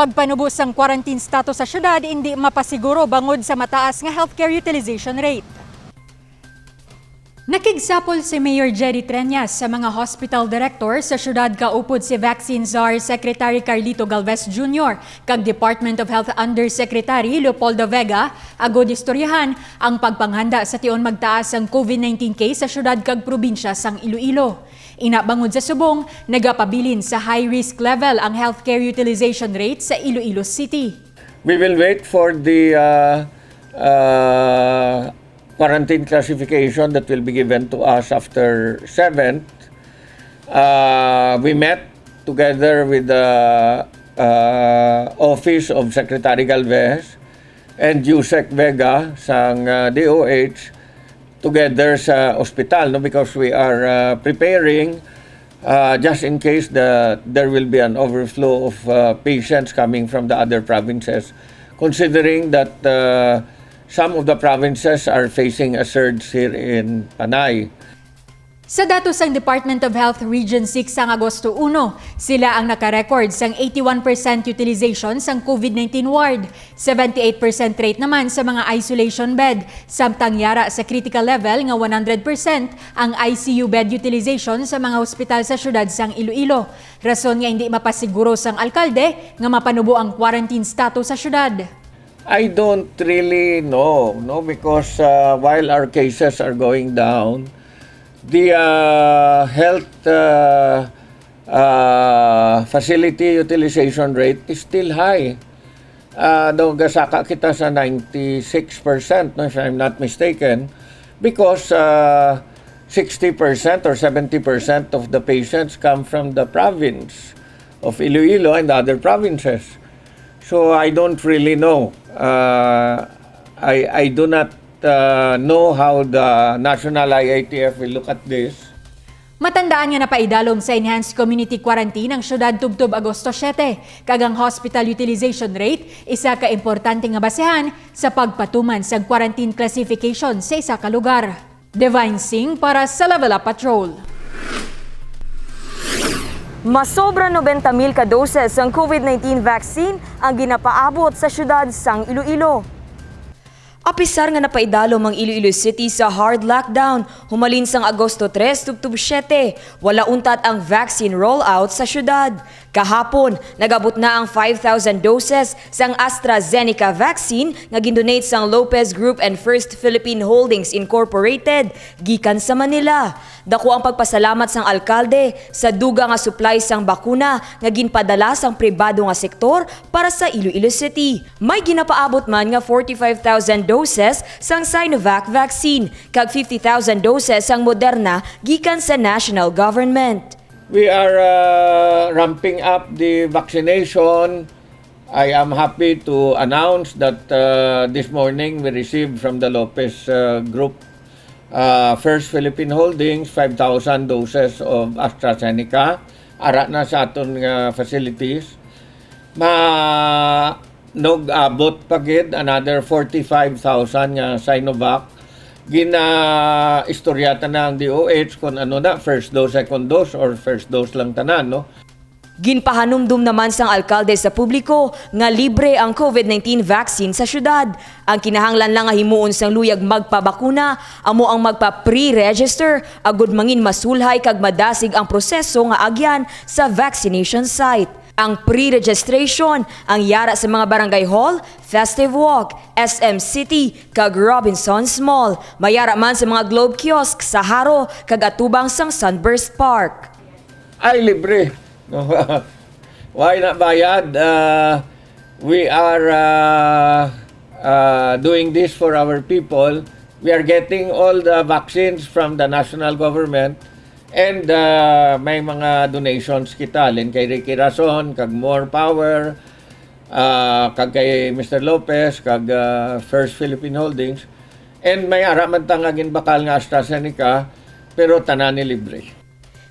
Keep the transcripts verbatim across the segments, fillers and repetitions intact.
Pagpanubo sang quarantine status sa syudad indi mapasiguro bangod sa mataas nga healthcare utilization rate. Nakigsapol si Mayor Jerry Treñas sa mga hospital director sa syudad kaupod si Vaccine Czar Secretary Carlito Galvez Junior kag Department of Health Undersecretary Leopoldo Vega agod istoryahan ang pagpanghanda sa tion magtaas ang covid nineteen case sa syudad kag probinsya sang Iloilo. Ina bangod sa subong, nagapabilin sa high risk level ang healthcare utilization rate sa Iloilo City. We will wait for the uh, uh, quarantine classification that will be given to us after seventh. Uh, we met together with the uh, office of Secretary Galvez and Jusec Vega sang uh, D O H together sa ospital, no, because we are uh, preparing uh, just in case the there will be an overflow of uh, patients coming from the other provinces, considering that uh, some of the provinces are facing a surge here in Panay. Sa datos sang Department of Health Region six sang Agosto uno, sila ang naka-record sang eighty-one percent utilization sang covid nineteen ward, seventy-eight percent rate naman sa mga isolation bed, samtang yara sa critical level nga one hundred percent ang I C U bed utilization sa mga hospital sa siyudad sang Iloilo. Rason nga indi mapasiguro sang alkalde nga mapanubo ang quarantine status sa siyudad. I don't really know, no, because uh, while our cases are going down, the uh, health uh, uh, facility utilization rate is still high. Uh, daw gasaka kita sa ninety-six percent, no, if I'm not mistaken, because uh, sixty percent or seventy percent of the patients come from the province of Iloilo and other provinces. So I don't really know. Uh, I, I do not uh, know how the National I I T F will look at this. Matandaan nga napaidalom sa enhanced community quarantine ang siyudad tubtob Agosto siete, kag ang hospital utilization rate isa ka importante nga basehan sa pagpatuman sang quarantine classification sa isa ka lugar. Divine Singh para sa Level Up Patrol. Masobra nobenta mil ka doses sang covid nineteen vaccine ang ginapaabot sa siyudad sang Iloilo. Apisar nga napaidalom ang Iloilo City sa hard lockdown humalin sang Agosto tres tubtob siete, wala untat ang vaccine rollout sa siyudad. Kahapon, nag-abot na ang five thousand doses sang AstraZeneca vaccine nga gindonate sang Lopez Group and First Philippine Holdings Incorporated gikan sa Manila. Dako ang pagpasalamat sang alkalde sa dugang nga supply sang bakuna nga ginpadala sang pribado nga sektor para sa Iloilo City. May ginapaabot man nga forty-five thousand doses sang Sinovac vaccine kag fifty thousand doses sang Moderna gikan sa national government. We are uh, ramping up the vaccination. I am happy to announce that uh, this morning we received from the Lopez uh, Group, uh, First Philippine Holdings, five thousand doses of AstraZeneca. Ara na sa aton nga facilities. Ma nag-abot pa gid another forty-five thousand nga Sinovac. Gina-istorya ta na ang D O H kung ano na, first dose, second dose, or first dose lang tanan, no? Ginpahanumdom naman sang alkalde sa publiko nga libre ang covid nineteen vaccine sa siyudad. Ang kinahanglan lang nga himuon sang luyag magpabakuna amo ang magpa-pre-register agud mangin masulhay kag madasig ang proseso nga agyan sa vaccination site. Ang pre-registration ang yara sa mga barangay hall, Festive Walk, S M City, kag Robinsons Mall. May ara man sa mga Globe Kiosk sa Jaro kag atubang sang Sunburst Park. Ay, libre. Wala na bayad. Uh, we are uh, uh, doing this for our people. We are getting all the vaccines from the national government and uh, may mga donations kita. Halin kay Ricky Rason, kag More Power, uh, kag kay Mister Lopez, kag uh, First Philippine Holdings. And may ara man ta nga ginbakal nga AstraZeneca, pero tanan ni libre.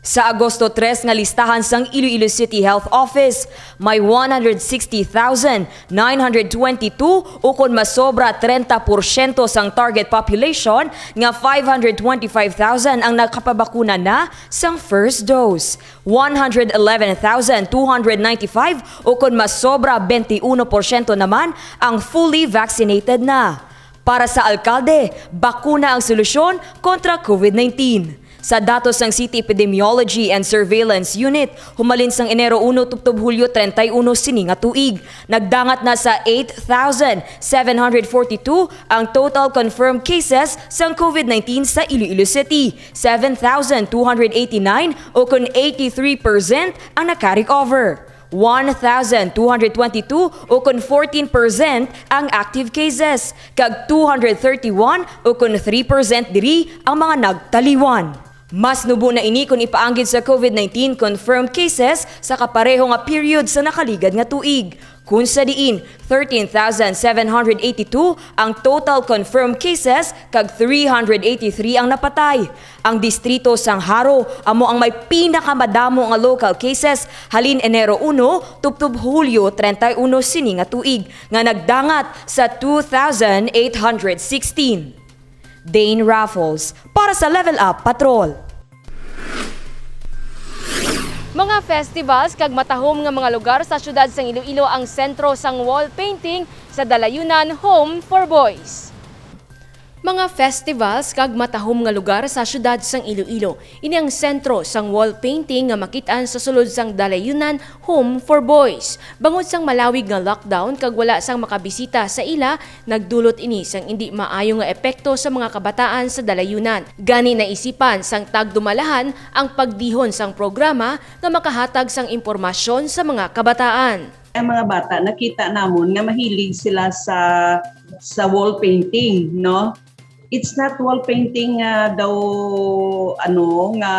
Sa Agosto tres nga listahan sang Iloilo City Health Office, may one hundred sixty thousand nine hundred twenty-two, ukon masobra trenta porsyento sang target population nga five hundred twenty-five thousand ang nakapabakuna na sang first dose. One hundred eleven thousand two hundred ninety-five, ukon masobra twenty-one porsyento naman ang fully vaccinated na. Para sa alkalde, bakuna ang solusyon kontra COVID nineteen. Sa datos sang City Epidemiology and Surveillance Unit, humalin sang Enero uno tubtob Hulyo treinta y uno sini nga tuig, nagdangat na sa eight thousand seven hundred forty-two ang total confirmed cases sang COVID nineteen sa Iloilo City. Seven thousand two hundred eighty-nine, ukon eighty-three percent, ang naka-recover. One thousand two hundred twenty-two, ukon fourteen percent, ang active cases, kag two hundred thirty-one, ukon three percent, diri ang mga nagtaliwan. Mas nubo na ini kon ipaanggid sa COVID nineteen confirmed cases sa kapareho nga period sa nakaligad nga tuig, kun sa diin thirteen thousand seven hundred eighty-two ang total confirmed cases kag three hundred eighty-three ang napatay. Ang distrito sang Jaro amo ang may pinakamadamo nga local cases halin Enero uno tubtob Hulyo treinta y uno sini nga tuig, nga nagdangat sa two thousand eight hundred sixteen. Dane Raffles para sa Level Up Patrol. Mga festivals kag matahom nga mga lugar sa siyudad sang Iloilo ang sentro sang wall painting sa Dalayunan Home for Boys. Mga festivals kag matahom nga lugar sa siyudad sang Iloilo, ini ang sentro sang wall painting nga makit-an sa sulod sang Dalayunan Home for Boys. Bangod sang malawig nga lockdown kag wala sang makabisita sa ila, nagdulot ini sang indi maayo nga epekto sa mga kabataan sa Dalayunan. Gani naisipan sang tagdumalahan ang pagdihon sang programa nga makahatag sang impormasyon sa mga kabataan. Ang mga bata, nakita namon nga mahilig sila sa, sa wall painting, no? It's not wall painting nga daw, ano, nga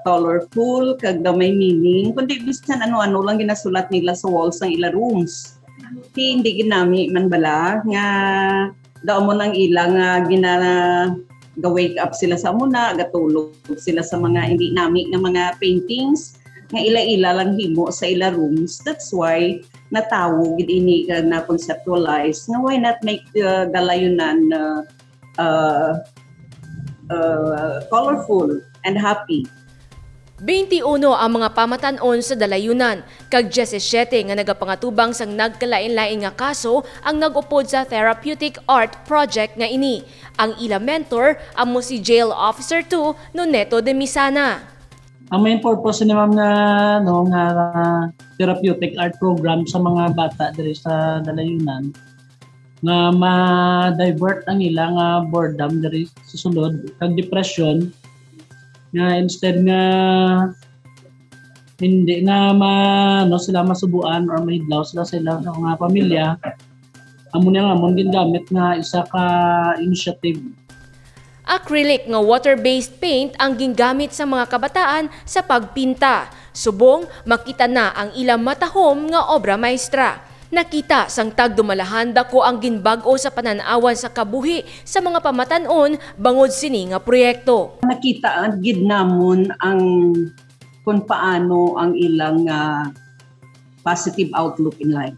colorful kag daw may meaning, kundi bisan ano-ano lang ginasulat nila sa walls sang ila rooms. Ti, hindi ginami man bala nga daw mo nang ila nga gina-, ga-wake up sila sa amo na, gatulog sila sa mga hindi nami nga mga paintings nga ila-ila lang himo sa ila rooms. That's why natawo gid ini, uh, na-conceptualize nga why not make, uh, Dalayunan, uh, uh, uh, colorful and happy. Twenty-uno ang mga pamatan-on sa Dalayunan, kag diyesisiyete nga nagapangatubang sang nagkalain-lain nga kaso ang nag-upod sa therapeutic art project nga ini. Ang ila mentor amo si Jail Officer two Noneto de Misana. Ang main purpose ni ma'am nga, no, nga therapeutic art program sa mga bata diri sa Dalayunan, nga ma-divert ang ila nga boredom diri sa sulod kag depression, nga instead nga hindi na ma-, no, sila masubuan or mahidlaw sila sa ilang mga pamilya, amo na nga amon gingamit nga isa ka initiative. Acrylic nga water-based paint ang gingamit sa mga kabataan sa pagpinta, subong makita na ang ila matahom nga obra maestra. Nakita sang tagdumalahan dako ang ginbag-o sa panan-awan sa kabuhi sa mga pamatan-on bangod sini nga proyekto. Nakita gid namon ang, kung paano ang ilang, ah, positive outlook in life.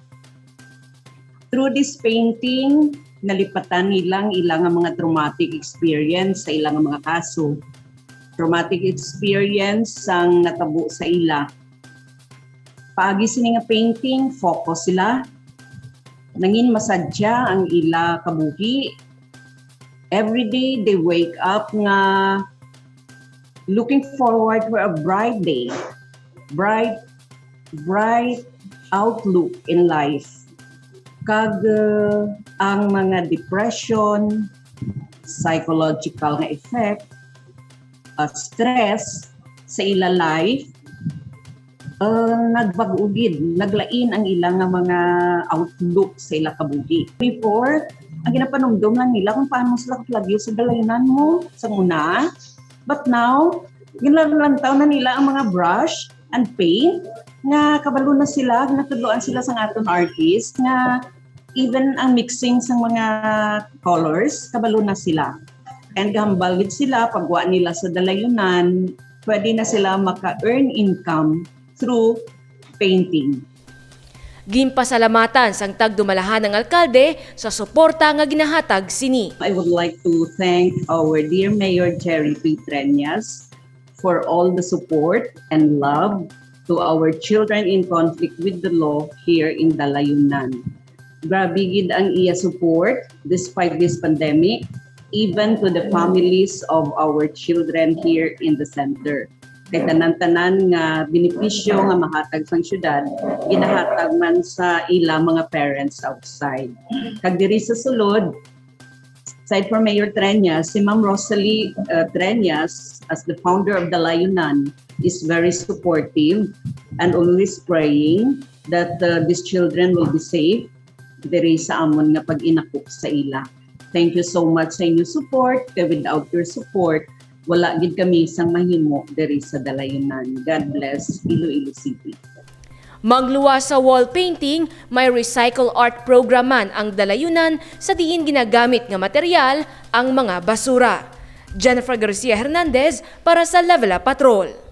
Through this painting, nalipatan nila ang ila nga mga traumatic experience sa ila nga mga kaso. Traumatic experience sang natabo sa ila. Paagi sini nga painting, focus sila. Nangin masadya ang ila kabuhi. Every day, they wake up nga looking forward for a bright day. Bright, bright outlook in life. Kag, uh, ang mga depression, psychological nga effect, uh, stress sa ila life, uh, nagbag-o gid, naglain ang ila nga mga outlook sa ila kabuhi. Before, ang ginapanumdom lang nila kung paano sila kaplagyo sa dalayunan mo sa una. But now, ginlantaw na nila ang mga brush and paint nga kabalo na sila, ginatudloan sila sang aton artist nga even ang mixing sang mga colors, kabalo na sila. And gahambal gid sila, pagwa nila sa dalayunan, pwede na sila maka-earn income through painting. Ginpasalamatan sang tagdumalahan ang alkalde sa suporta nga ginahatag sini. I would like to thank our dear Mayor Jerry P. Treñas for all the support and love to our children in conflict with the law here in Dalayunan. Grabe gid ang iya support despite this pandemic, even to the families of our children here in the center. Kay tanan-tanan nga benepisyo nga mahatag sang syudad, ginahatag man sa ila mga parents outside. Kag diri sa sulod, aside from Mayor Treñas, si Ma'am Rosalie uh, Treñas, as the founder of the Layunan, is very supportive and always praying that uh, these children will be safe diri sa amon nga pag-inakop sa ila. Thank you so much sa inyong support. Kay without your support, wala gid kami sang mahimo diri sa Dalayunan. God bless Iloilo City. Magluwas sa wall painting, may recycle art program man ang Dalayunan sa diin ginagamit nga material ang mga basura. Jennifer Garcia Hernandez para sa Level Up Patrol.